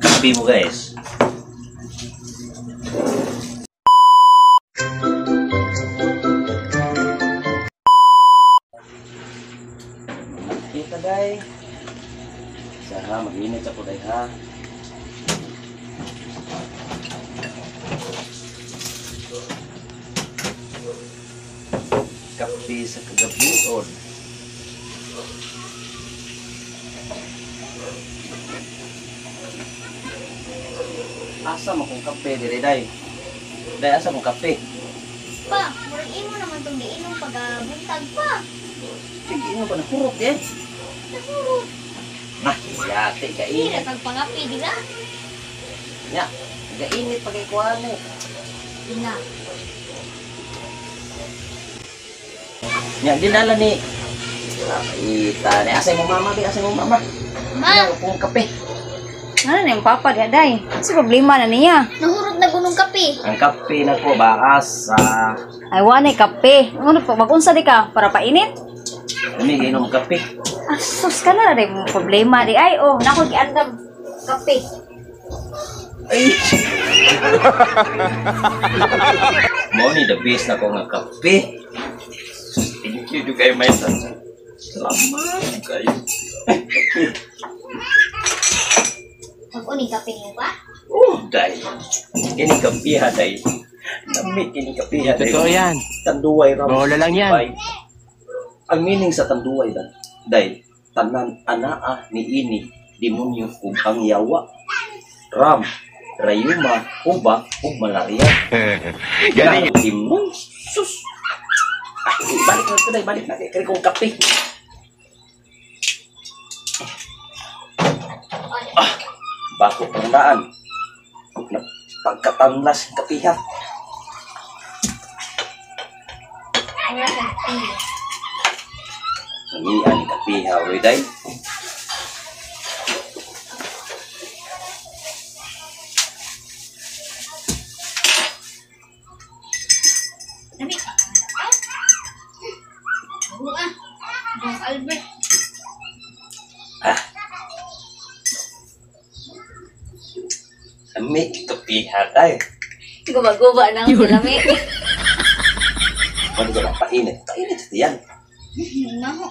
Kape mo, guys. Kita, day. Sa ha, mag-init ako, day, ha. Kape sa kagabion. Asa mo kong kape dire, day? Day, asa mong kape? Pa, murag imo naman tong giinom pag buntag pa. Sige, ino pa nahurot eh. Nahurot. Nah, yate ka Hira init. kag pangapi dira. Nya, gainit pa kay kuan eh. Ina. Nya, dinala ni. Ita ni asa imong mama bi, asa imong mama? Ma, Nya, kong kape. Ano na yung papa diha, day? Sa problema na niya. Nahurot na gunong kape. Ang kape na ko ba asa? Ay, wanay kape. Ano pa, mag-unsa di ka? Para painit? Kami giinom kape. Ah, sus ka na rin mo problema di. Ay, oh, nako giandam kape. Ay. Mo ni the best na ko nga kape. Thank you jud kayo, may Salamat kayo. Mag-uning kape niyo pa? Oh, day. Kini kape ha, day. Lamit kini kape ha, day. Totoo yan. Tanduay ra. Bola lang yan. Bay. Ang meaning sa tanduay dan, day, tanan anaa ni ini demonyo ug ang yawa. Ram, rayuma, uba, ug malaria. Galing. Demon. Sus. Ay, balik na to, day, balik na kay kay kong kape. Ah, bako pang daan. Na pagkatanlas ng kapiha. Wala kang kape. Namian ni kapiha, oy, day. Dami pa ka na pa. Bago ah. Boss Albert. Ah. Ami kapiha, day. Guba-guba na ang lami. Ano ka painit? Painit sa tiyan. Naho.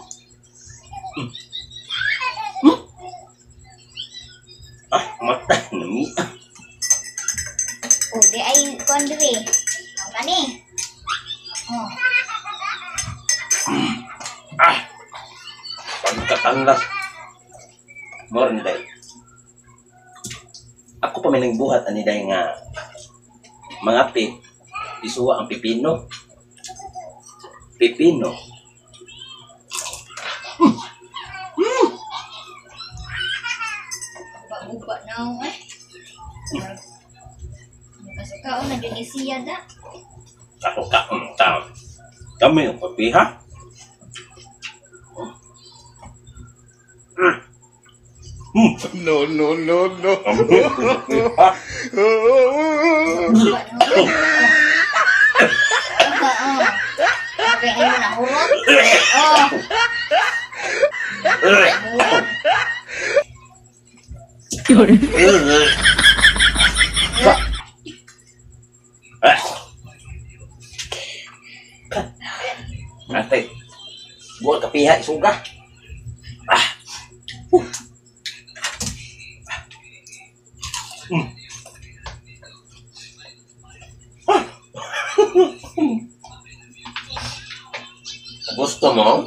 Ah, mata, nami. Oh, di ay kuan diri. Ang kani. Oh. Ah! Pagkatanlas. Moron, day. Ako pa may nagbuhat ani, day, nga mga pi isuwa ang pipino. Pipino. Guba-guba na ako eh. Kasakaon na dyan siya da. Ako ka tao. Kami yung kape, ha? No, no, no, no. Ha? Guba na ako. Oh. Okay, ayun na hurot. Oh. Hurot. Ate, buat kapiha isuga. Ah. Gusto mo?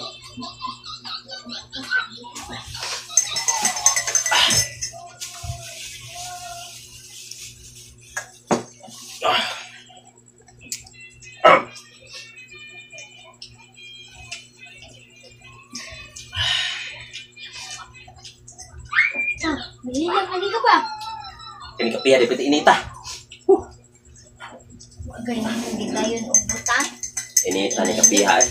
Ah, bili lang lagi ka pa. Kini kapiha di piti inita. Galing mo gidayon og buta. Inita ni kapiha eh.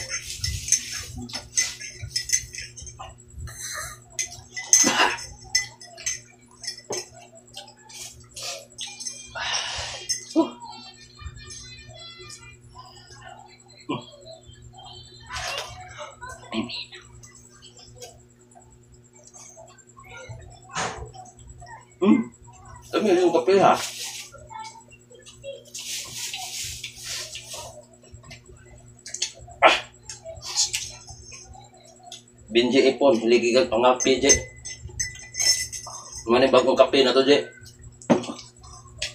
Kami yung kape ha. Ah. Benji Ipon, hiligigan pangapi, Je. Mano bagong kape na to, Je.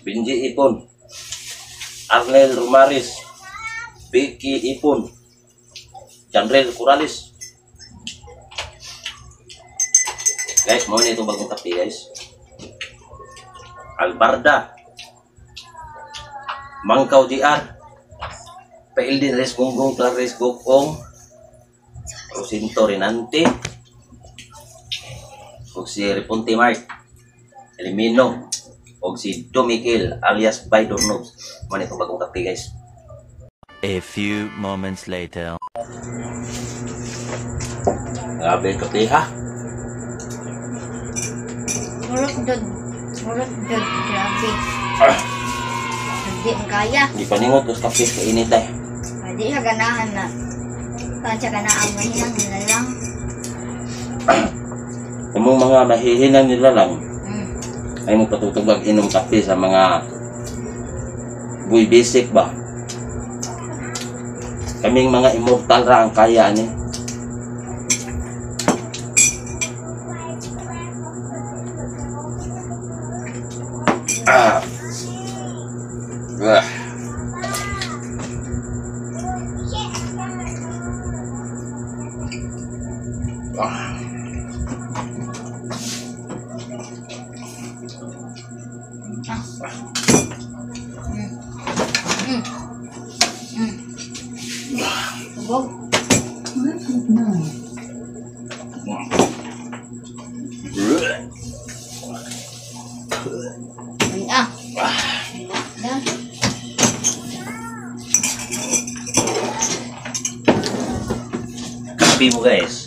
Benji Ipon. Arnel Rumaris. Vicky Ipon. Janrel Corrales. Guys, mo na itong bagong kape, guys. Albarda. Mangkaw GR. Paildin Res Gonggong Clares Gokong. Rosinto Renante. O si Reponte Mark. Elimino. O si Domiquel alias Baydor Nobs. Mo na itong bagong kape, guys. A few moments later. Grabe yung kape, ha? Murot dod. Murot dod. Grabe. Ah, Hindi mo kaya. Hindi pa ningot, tapos kape sa init eh. Hindi siya ganahan na. Saan siya ganahan mahinang nila lang. Yung mga mahihinang nila lang, ay mo patutubag inom kape sa mga buy basic ba? Kaming mga immortal ra ang kaya ani. Ah. Ah. Ah. Tubog. Ay, ah. Na. Kape mo guys.